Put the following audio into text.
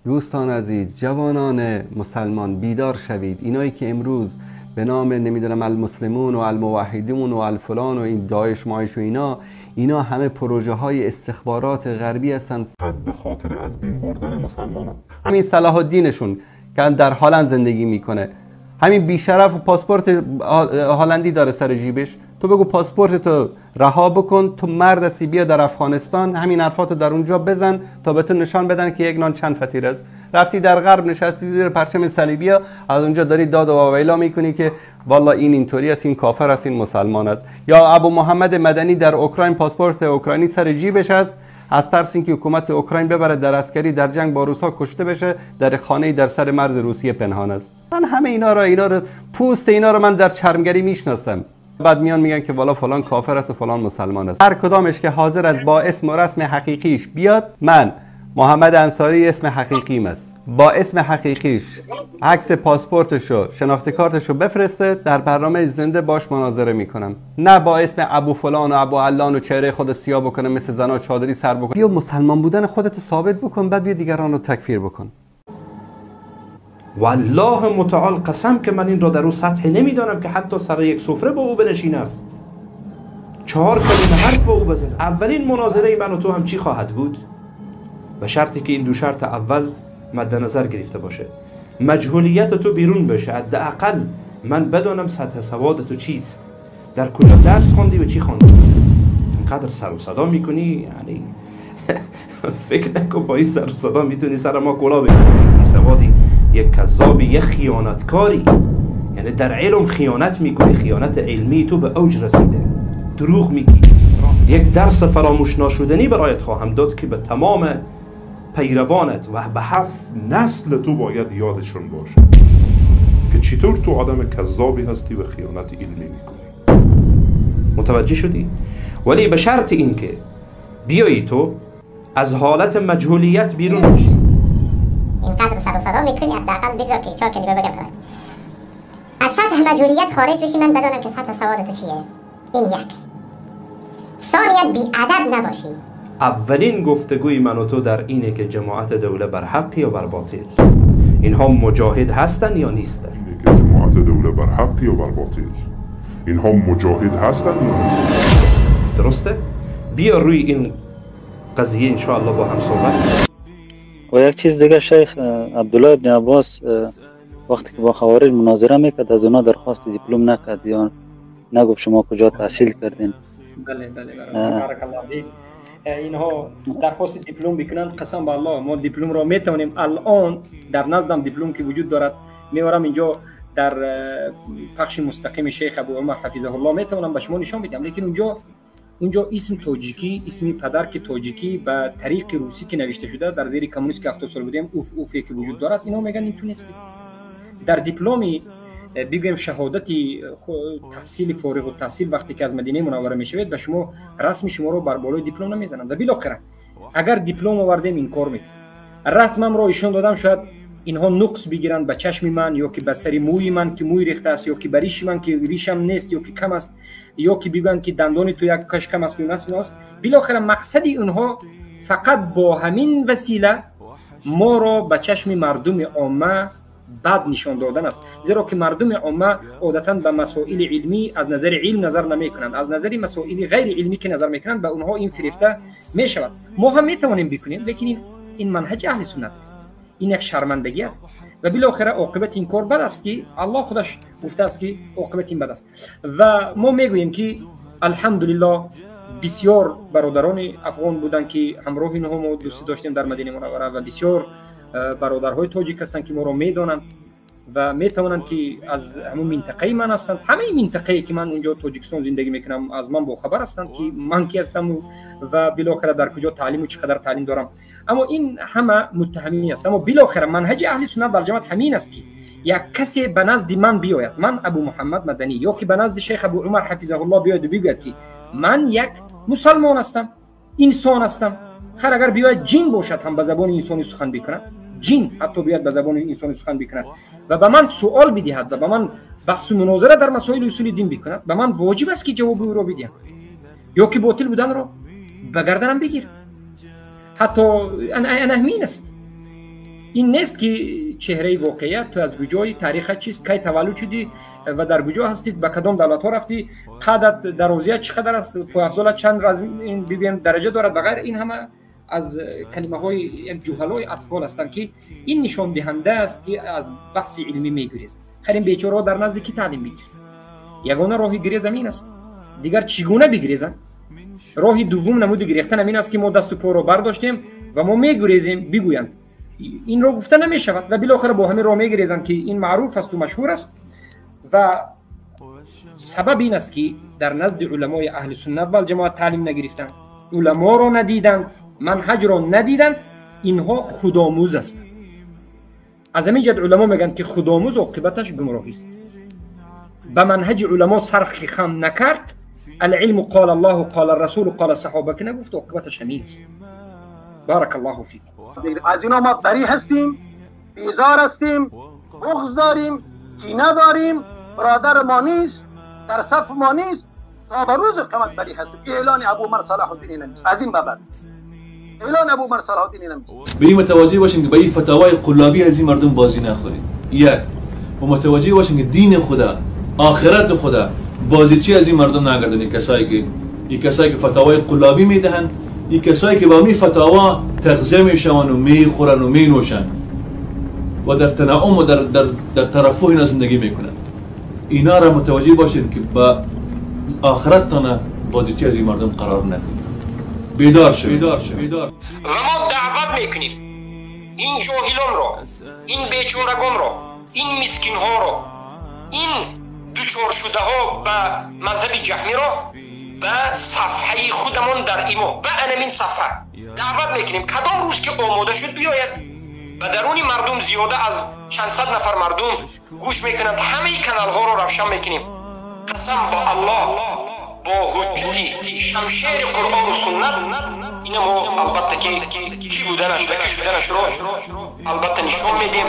دوستان عزیز، جوانان مسلمان بیدار شوید. اینایی که امروز به نام نمیدونم المسلمون و الموحدون و الفلان و این داعش ماعش و اینا همه پروژه های استخبارات غربی هستن به خاطر از بین بردن مسلمانان. همین صلاح الدینشون که در هلند زندگی میکنه، همین بیشرف و پاسپورت هلندی داره سر جیبش، تو بگو پاسپورت تو رها بکن، تو مرد هستی بیا در افغانستان همین حرفاتو در اونجا بزن تا به تو نشان بدن که یک نان چند فطیر است. رفتی در غرب نشستی زیر پرچم صلیبیا، از اونجا داری داد و واویلا میکنی که والا این اینطوری است، این کافر است، این مسلمان است. یا ابو محمد مدنی در اوکراین پاسپورت اوکراینی سر جیبش است، از ترس اینکه حکومت اوکراین ببره در عسکری در جنگ با روس‌ها کشته بشه، در خانه‌ای در سر مرز روسیه پنهان است. من همه اینا رو پوست اینا رو من در چرمگری میشناسم. بعد میان میگن که والا فلان کافر است و فلان مسلمان است. هر کدامش که حاضر است با اسم و رسم حقیقیش بیاد، من محمد انصاری اسم حقیقیم است، با اسم حقیقیش عکس پاسپورتشو، شناخت کارتشو بفرسته، در برنامه زنده باش مناظره میکنم. نه با اسم ابو فلان و ابو علان و چهره خود سیاه بکنه مثل زنا چادری سر بکنه. بیا مسلمان بودن خودتو ثابت بکن، بعد بیا دیگران رو تکفیر بکن. والله متعال قسم که من این را در او سطح نمیدانم که حتی سر یک سفره با او بنشینم، 4 کلمه حرف با او بزنم. اولین مناظره من و تو هم چی خواهد بود؟ به شرطی که این دو شرط اول مد نظر گرفته باشه، مجهولیت تو بیرون بشه، حداقل من بدانم سطح سواد تو چیست، در کجا درس خواندی و چی خواندی. اینقدر سر و صدا میکنی، یعنی فکر نکن با این سر و صدا میتونی سر ما کلا بگیری. سوادی، یک کذابی، یک خیانتکاری، یعنی در علم خیانت میکنی، خیانت علمی تو به اوج رسیده، دروغ میگی. یک درس فراموش ناشدنی برایت خواهم داد که به تمام پیروانت و به 7 نسل تو باید یادشون باشه که چطور تو آدم کذابی هستی و خیانت علمی میکنی. متوجه شدی؟ ولی به شرط اینکه بیایی تو از حالت مجهولیت بیرون بشی. اینقدر سر و صدا میکنی، حداقل بگذار که 4 کلمه بگم برات. از سطح مجهولیت خارج بشی، من بدانم که سطح سواد تو چیه. این یک. ثانیا بی ادب نباشی. اولین گفتگوی من و تو در اینه که جماعت دوله بر حق یا بر باطل، اینها مجاهد هستن یا نیستن. اینه که جماعت دوله بر حق یا بر باطل، اینها مجاهد هستن یا نیستن. درسته؟ بیا روی این قضیه انشاءالله با هم صحبت. و یک چیز دیگه، شیخ عبدالله ابن عباس وقتی که با خوارج مناظره میکرد از اونا درخواست دیپلم نکرد یا نگفت شما کجا تحصیل کردین. بله بله، بارک الله فیک. اینها درخواست دیپلم میکنند، قسم به الله ما دیپلم را میتونیم الان در نزدم دیپلم که وجود دارد میارم اینجا در پخش مستقیم شیخ ابو عمر حفظه الله میتونم به شما نشان بدم. لیکن اونجا اسم تاجیکی، اسم پدر که تاجیکی به طریق روسی که نوشته شده در زیر کمونیست که 70 سال بودیم، اوف اوفی که وجود دارد، اینا میگن این تو نیستی. در دیپلمی بگویم شهادت تحصیل فارغ التحصیل وقتی که از مدینه منوره میشوید به شما رسم شما رو بر بالای دیپلم نمیزنند. و بالاخره اگر دیپلم آوردیم این کار میکنیم، رسمم رو ایشون دادم، شاید اینها نقص بگیرن به چشم من یا که به سر موی من که موی ریخته است، یا که به ریش من که ریشم نیست یا که کم است، یا که بگن که دندان تو یک کش کم است و این است. بالاخره مقصد اونها فقط با همین وسیله ما را به چشم مردم عامه بد نشان دادن است، زیرا که مردم عامه عادتا به مسائل علمی از نظر علم نظر نمی کنند، از نظر مسائل غیر علمی که نظر میکنند به اونها این فریفته می شود. ما هم می توانیم بکنیم، لیکن این منهج اهل سنت است، این یک شرمندگی است و بالاخره عاقبت این کار بد است که الله خودش گفته است که عاقبت این بد است. و ما میگوییم که الحمدلله بسیار برادران افغان بودند که همراه اینها ما دوستی داشتیم در مدینه منوره و بسیار برادرهای تاجیک هستند که ما را میدانند و میتوانند که از همون منطقه من هستند، همه منطقه‌ای که من اونجا تاجیکستان زندگی میکنم از من باخبر هستند که من کی هستم و بالاخره در کجا تعلیم و چقدر تعلیم دارم. اما این همه متهمی است. اما بالاخره منهج اهل سنت و جماعت همین است که یک کسی به نزد من بیاید، من ابو محمد مدنی، یا که به نزد شیخ ابو عمر حفظه الله بیاید و بگوید که من یک مسلمان هستم، انسان هستم، خیر اگر بیاید جین باشد هم به زبان انسانی سخن بکند، جین حتی بیاید به زبان انسانی سخن بکند و به من سوال بدهد و به من بحث و مناظره در مسائل اصول دین بکند، به من واجب است که جواب او را بدهم یا که باطل بودن را به گردنم بگیر. حتی انا همین است. Ин нест ки чеҳраи воқеият, ту аз куҷои, тариха чист, кай таваллуд шудӣ ва дар куҷо ҳастӣ, ба кадом давлатҳо рафтӣ, қадат дарозият чӣ қадар аст, пойафзолат чанд ин бибием дараҷа дорад ва ғайр. Ин ҳама аз калимаҳои як ҷуҳалои атфол ҳастанд, ки ин нишондиҳанда аст, ки аз баҳси илмӣ мегурезанд. Хайр, ин бечораҳо дар назди кӣ таълим мегиранд? Ягона роҳи гирез ҳамин аст. Дигар чӣ гуна бигирезанд? Роҳи дуввум намуди гирехтан ҳамин аст, ки мо дасту поро бардоштем ва мо мегурезем, бигӯянд. Инро гуфта намешавад ва билохира бо ҳамин роҳ мегирезанд, ки ин маъруф асту машҳур аст. Ва сабаб ин аст, ки дар назди уламои аҳли суннат валҷамоат таълим нагирифтанд, уламоро надиданд, манҳаҷро надиданд. Инҳо худомӯз ҳастанд. Аз ҳамин ҷиҳат уламо мегӯянд, ки худомӯз оқибаташ гумроҳист. Ба манҳаҷи уламо сархи хам накард, العلم قال الله قال الرسول قال الصحابه که نگفت، оқибаташ ҳамин аст. بارك الله فیکم. از اینا ما بری هستیم، بیزار هستیم، بغض داریم، کینه داریم، برادر ما نیست، در صف ما نیست، تا به روز قیامت بری هستیم. اعلان ابو عمر صلاح الدین نیست. از این به بعد اعلان ابو عمر صلاح الدین نیست. به این متوجه باشین که به این فتاوای قلابی از این مردم بازی نخورید. یک و متوجه باشین که دین خدا، آخرت خدا بازیچی از این مردم نگردنید. کسایی که فتاوای قلابی میدهند، این کسایی که با می فتاوا تغذیه میشوند و میخورن و مینوشند و در تنعم و در ترفه اینا زندگی میکنند، اینا را متوجه باشین که با آخرت بازیچی از این مردم قرار ندید. بیدار شوید. بیدار شوید. بیدار. و ما دعوت میکنیم این جاهلان را، این بیچارگان را، این مسکین ها را، این دچار شده ها به مذهب جهمی را به صفحه خودمان در ایما به انمین صفحه دعوت میکنیم. کدام روز که آماده شد بیاید. به درون مردم زیاده از چند صد نفر مردم گوش میکنند. همه کانال ها رو روشن میکنیم. قسم با الله، با حجتی شمشیر قرآن و سنت، اینا ما البته که کی بودنش و کی شدنش رو البته نشون میدیم.